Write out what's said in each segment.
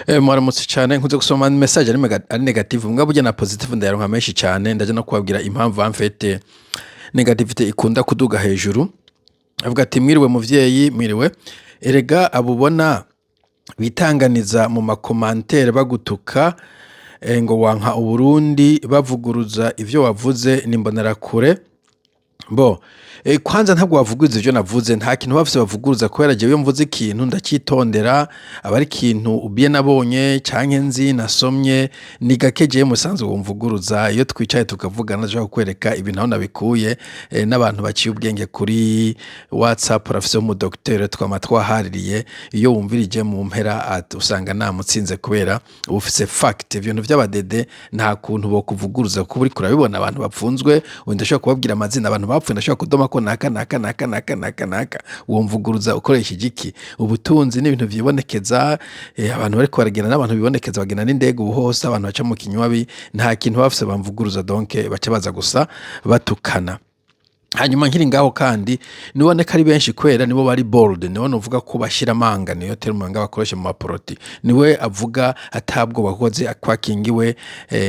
Mwaramutse cane. Nkunze gusoma message ari négative, mugabo burya na positive ndayaronka menshi cane. Ndaja no kubabwira impamvu en fait négativité ikunda kuduga hejuru. Avuga ati: "Mwiriwe muvyeyi." Mwiriwe. "Erega abo ubona bitanganiza mu ma commentaires bagutuka ngo wanka Uburundi, bavuguruza ivyo wavuze, n'imbonerakure." Bo kwanza ntabwo bavuguruza ivyo navuze, nta kintu bafise bavuguruza, kubera jewe iyo mvuze ikintu ndacitondera, aba ari ikintu ubiye nabonye canke nzi nasomye. Ni gake jewe musanzwe wumvuguruza. Iyo twicaye tukavugana, ndashobora kukwereka ibintu aho nabikuye. N'abantu baciye ubwenge kuri WhatsApp, urafise umu docteur twama twahaririye, iyo wumvirije mu mpera usanga namutsinze, kubera uba ufise fact. Ibintu vy'abadede nta kuntu bokuvuguruza, kuko uriko urabibona abantu bapfunzwe. Ubu ndashobora kubabwira amazina abantu bapfuye, ndashobora kudoma ko naka, naka, naka, naka, naka, naka. Womvuguruza ukoresheje iki? Ubutunzi n'ibintu vyibonekeza. Abantu bariko baragenda n'abantu bibonekeza, bagenda n'indege ubu hose, abantu baca mu kinywabi, nta kintu bafise bamvuguruza. Donc baca baza gusa batukana. Hanyuma nkiri ngaho kandi, nibone ko ari benshi kubera nibo bari bold, nibo novuga ko bashira amanga, niyo terme nga bakoresha mu maporoti. Niwe avuga atabwoba, kuko azi ko akingiwe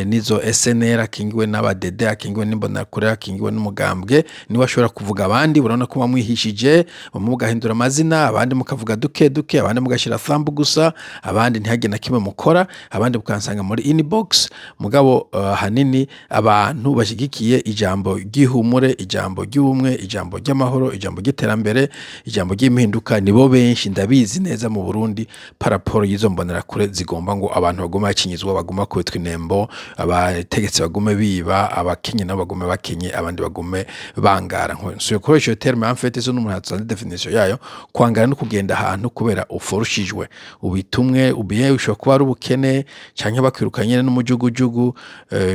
n'izo SNR, akingiwe n'abadede, akingiwe n'imbonerakure, akingiwe n'umugambwe. Niwe ashobora kuvuga. Abandi urabona ko bamwihishije, bamwe mugahindura amazina, abandi mukavuga duke duke, abandi mugashira thumb gusa, abandi ntihagire na kimwe mukora, abandi mukansanga muri inbox. Mugabo ahanini abantu bashigikiye ijambo ry'ihumure, ijambo ry'ubumwe, ijambo ry'amahoro, ijambo ry'iterambere, ijambo ry'impinduka, nibo benshi, ndabizi neza, mu Burundi, par rapport y'izo mbonerakure zigomba ngo abantu bagume bacinyizwa, baguma kubitwa inembo, abategetsi bagume biba, abakenye nabo bagume bakenye, abandi bagume bangara. Nsubiye gukoresha iyo terme, en fait so n'umuntu atanze définition yayo. Kwangara no kugenda ahantu kubera uforushijwe, ubitumwe ubiye, ushobora kuba ari ubukene canke bakwirukanye n'umujugujugu,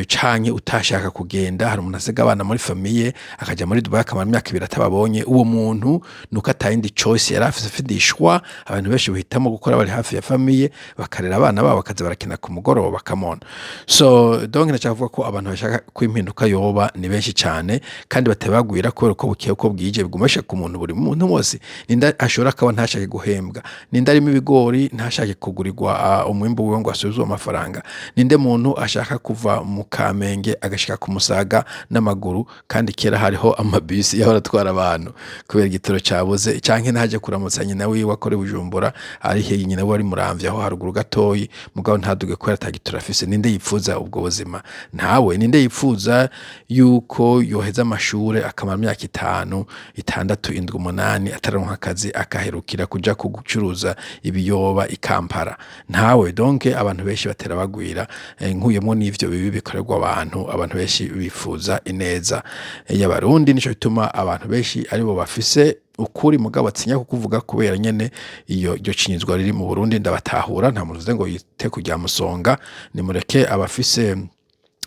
canke utashaka kugenda. Hari umuntu asiga abana muri famille akaja muri Dubai, akamara imyaka 2 atababonye. Uwo muntu nuko atayindi choice yari afise, afite choix. Abantu benshi bahitamo gukora bari hafi ya famille, bakarera abana babo, bakaza barakina ku mugoroba bakamona. So donc ndashaka kuvuga ko abantu bashaka ko impinduka yoba ni benshi cane, kandi batabagwira, kubera uko bukeye uko bwije biguma bishika ku muntu. Buri muntu wose, ninde ashobora akaba ntashake guhembwa? Ninde arimo ibigori ntashake kugurirwa umwimbu wiwe ngo asubizwe amafaranga? Ninde muntu ashaka kuva mu Kamenge agashika ku Musaga n'amaguru, kandi kera hariho amabisi yahora atwara abantu, kubera igitoro cabuze? Canke ntaje kuramutsa nyina wiwe akora i Bujumbura, ari he nyina we ari Muramvya aho haruguru gatoyi, mugabo ntaduge kubera ata gitoro afise? Ninde yipfuza ubwo buzima? Ntawe. Ninde yipfuza yuko yoheza amashure akamara imyaka 5, 6, 7, 8 atararonka akazi, akaherukira kuja gucuruza ibiyoba i Kampala? Ntawe. Donc abantu benshi batera bagwira. Nkuyemwo n'ivyo bibi bikorerwa abantu, abantu benshi bifuza ineza y'Abarundi. Nico gituma abantu benshi aribo bafise ukuri, mugabo batinya kukuvuga kubera nyene iyo iryo cinyizwa riri mu Burundi. Ndabatahura, nta muntu uvuze ngo yite kurya musonga. Nimureke abafise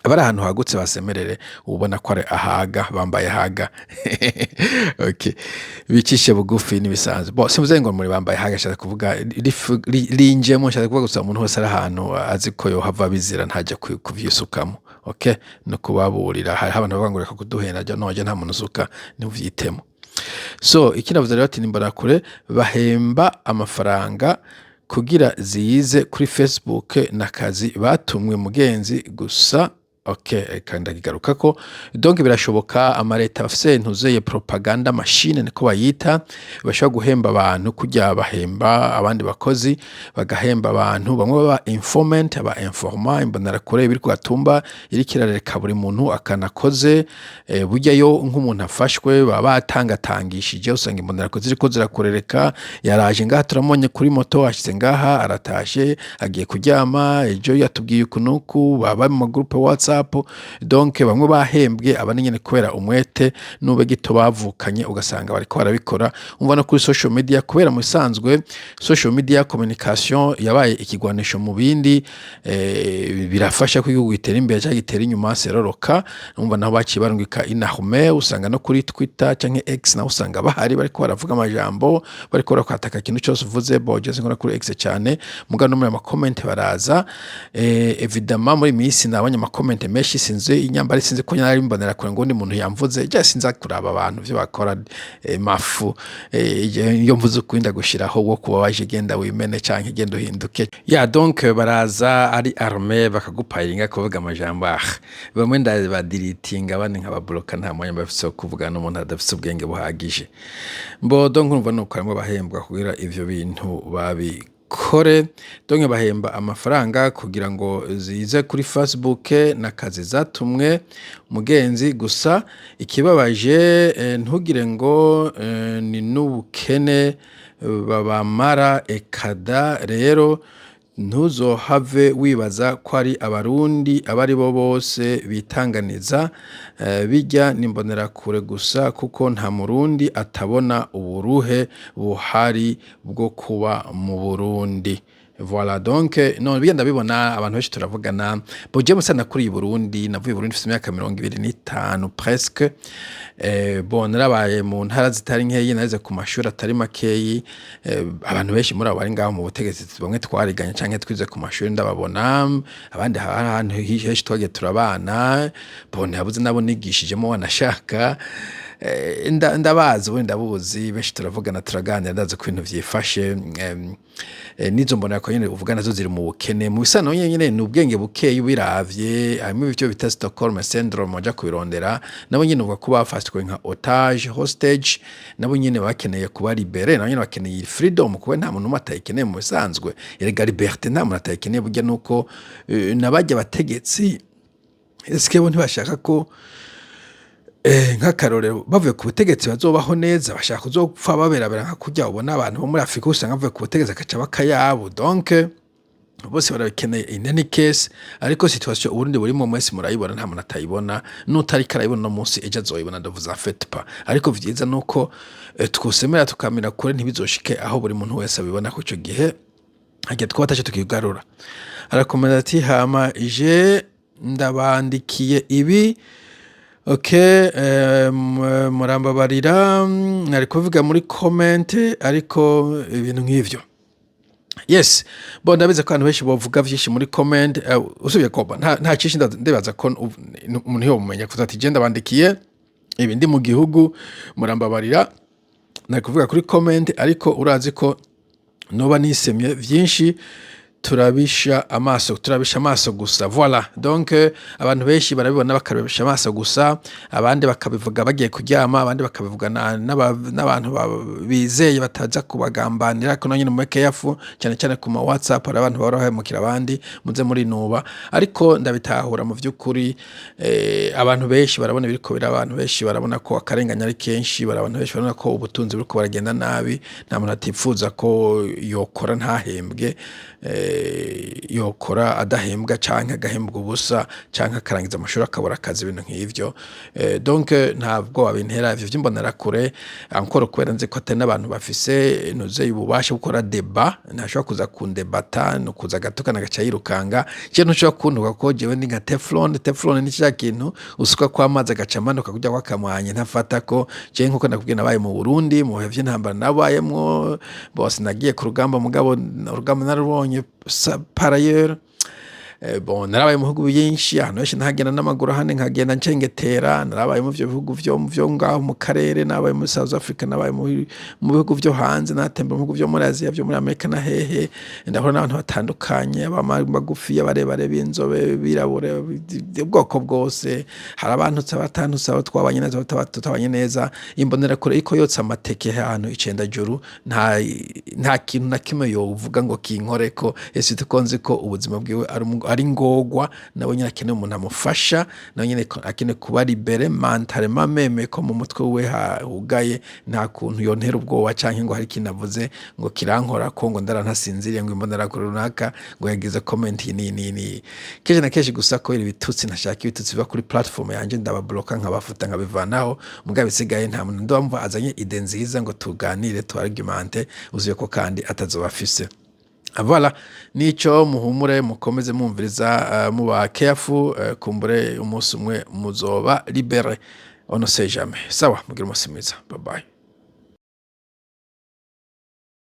abari ahantu hagutse basemerere, ubona ko ari ahaga bambaye ahaga. Okay, bicishe bugufi nibisanzwe. Bo simvuze ngo muri bambaye ahaga, nshaka kuvuga rinjemo, nshaka kuvuga gusa umuntu wese ari ahantu azi ko yohava bizira ntaje kuvyisukamo. Okay, no kubaburira. Hariho abantu bavuga ngo reka kuduhenda, no nta muntu usuka, ntuvyitemo. So ikindi avuze rero ati: "Nimbonerakure bahemba amafaranga kugira zize kuri Facebook n'akazi batumwe mugenzi gusa." Okay, reka ndakigarukako. Donc birashoboka, amareta afise ntuzeye propaganda machine, niko bayita, bashobora guhemba abantu kurya bahemba abandi bakozi, bagahemba abantu bamwe baba informant, aba informant, imbonerakure biri ku gatumba iriko irareka buri muntu akanakoze. Burya yo nk'umuntu afashwe baba batangatangishije, usanga imbonerakure ziriko zirakurereka: yaraje ngaha, turamubonye kuri moto, ashitse ngaha, aratashe, agiye kuryama, ejo yatubwiye uku nuku. Baba mu ma groupe WhatsApp. Donc bamwe bahembwe, abandi nyene kubera umwete n'ube gito bavukanye, ugasanga bariko barabikora. Umva no kuri social media, kubera mu bisanzwe social media communication yabaye ikigwanisho mu bindi, birafasha ko igihugu gitera imbere canke gitera inyuma seroroka. Umva naho baciye barungika inarme, usanga no kuri Twitter canke X naho usanga bahari, bariko baravuga amajambo, bariko barakwataka ikintu cose uvuze. Bo je sinkora kuri X cane, mugabo no muri ama comment baraza. Évidemment muri misi nabonye ama comment. commentaires menshi. Sinzi inyambara, sinzi ko nari mbonera kure ngo undi muntu yamvuze. Je sinza kuraba abantu ivyo bakora, mafu iyo mvuze ukuri ndagushiraho wo kuba waje, genda wimene canke genda uhinduke. Ya, donc baraza ari arme bakagupayiringa kuvuga amajambo. Ah, bamwe ndabadiritinga, abandi nkababloka. Nta mwanya bafise wo kuvuga n'umuntu adafise ubwenge buhagije. Mbo donc urumva nuko harimwo bahembwa kugira ivyo bintu babikore. Donc bahemba amafaranga kugira ngo zize kuri Facebook n'akazi zatumwe mugenzi. Gusa ikibabaje, ntugire ngo ni n'ubukene babamara ekada. Rero ntuzohave wibaza ko ari Abarundi abari bo bose bitanganiza, bijya n'imbonerakure gusa, kuko nta Murundi atabona uburuhe buhari bwo kuba mu Burundi. Voilà, donc no bigenda ndabibona, abantu benshi turavugana. Bo je musa nakuriye i Burundi, navuye i Burundi mfise imyaka 25 presque. Bon, narabaye mu ntara zitari nkeyi, narize ku mashuri atari makeyi. Abantu benshi muri abo bari ngaho mu butegetsi, bamwe twariganye canke twize ku mashuri, ndababona. Abandi hari ahantu henshi twagiye turabana. Bon, ntihabuze nabo nigishijemo wanashaka. Ndabazi ubundi, ndabuzi benshi, turavugana, turaganira, ndazi ko ibintu vyifashe. N'izo mbonera nyene uvuga nazo ziri mu bukene mu bisano nyene, ni ubwenge bukeyi ubiravye. Harimo ivyo bita Stockholm syndrome, waja kubirondera. Nabo nyene uvuga ko bafashwe nka otage, hostage. Nabo nyene bakeneye kuba libéré, nabo nyene bakeneye freedom, kuko nta muntu n'umwe atayikeneye mu bisanzwe. Erega liberté nta muntu atayikeneye. Burya nuko nabajya bategetsi, eske bo ntibashaka ko nk'akarorero bavuye ku butegetsi bazobaho neza? Bashaka kuzopfa baberabera nka kurya ubona abantu bo muri Afrika, usanga bavuye ku butegetsi agaca bakayabo. Donc bose barabikeneye in any case. Ariko situation Uburundi burimo mwese murayibona, nta muntu atayibona. N'utariko arayibona no munsi, ejo azoyibona, ndavuze en fait pas. Ariko vyiza nuko twosemera tukamira kure, ntibizoshike aho buri muntu wese abibona, ko ico gihe hagiye twaba tace tukigarura. Arakomeza ati: "Hama je ndabandikiye ibi, ok, murambabarira, nari kuvuga muri comment, ariko ibintu nk'ivyo." Yes, bon, ndabizi ko abantu benshi bovuga vyinshi muri comment. Usibye ko nta cinshi, ndibaza ko umuntu yomumenya kuza ati: "Je ndabandikiye ibi ndi mu gihugu, murambabarira, nari kuvuga kuri comment, ariko urazi ko noba nisemye vyinshi." Turabisha amaso, turabisha amaso gusa. Voilà, donc abantu benshi barabibona bakabisha amaso gusa, abandi bakabivuga bagiye kuryama, abandi bakabivugana n'abantu bizeye bataza kubagambanira. Ariko nabo nyene mube careful, cyane cyane ku ma WhatsApp hari abantu bahora bahemukira abandi, muze murinuba. Ariko ndabitahura mu vy'ukuri, abantu benshi barabona ibiriko biraba, abantu benshi barabona ko akarengane ari kenshi, abantu benshi barabona ko ubutunzi buriko buragenda nabi. Nta muntu atipfuza ko yokora ntahembwe, yokora adahembwa canke agahembwa ubusa, canke akarangiza amashuri akabura akazi, ibintu nk'ivyo. Donc ntabwo bintera ivyo vy'imbonerakure encore, kubera nzi ko atari n'abantu bafise ntuze ububasha bwo gukora débat. Ntashobora kuza kundebata, ni ukuza agatukana agaca yirukanga. Je ntushobora kuntuka kuko jewe ndi nka teflon. Teflon ni ca kintu usukako amazi agaca amanuka kurya kwakamwanya, ntafata ko. Je nkuko nakubwiye, nabaye mu Burundi mu bihe vy'intambara, nabayemwo bose, nagiye ku rugamba, mugabo urugamba narubonye par ailleurs. Bon, narabaye mu bihugu byinshi, ahantu henshi ntagenda n'amaguru, ahandi nkagenda ncengetera. Narabaye mu ivyo bihugu vyo ngaho mu karere, nabaye muri South Africa, nabaye mu bihugu vyo hanze, natembera mu bihugu vyo muri Aziya, vyo muri Amerika na hehe. Ndahura n'abantu batandukanye, abagufi, abarebare, b'inzobe, birabure, ubwoko bwose. Hari abantutse, abatantutse, abo twabanye neza, abo tutabanye neza. Imbonerakure iriko yotsa amateke ahantu icendajuru, nta kintu na kimwe yovuga ngo kinkoreko. Ese ko nzi ko ubuzima bwiwe ari ngorwa, nawe nyene akeneye umuntu amufasha, nawe nyene akeneye kuba libéré mentalement, même ko mu mutwe wiwe hugaye. Nta kuntu yontera ubwoba canke ngo hari ikintu avuze ngo kirankorako, ngo ndara ntasinziriye, ngo imbonerakure runaka ngo yagize comment iyi n'iyi n'iyi n'iyi. Kenshi na kenshi gusa kubera ibitutsi, ntashaka ibitutsi biva kuri platform yanje, ndababloka, nkabafuta, nkabivanaho. Mugabo ibisigaye nta muntu ndumva azanye idée nziza ngo tuganire, tu argumente, uziye ko kandi atazoba afise. Voilà, nico. Muhumure, mukomeze mwumviriza, muba careful, kumbure umunsi umwe muzoba libéré, on ne sait jamais. Sawa, mugire umunsi mwiza, bye bye.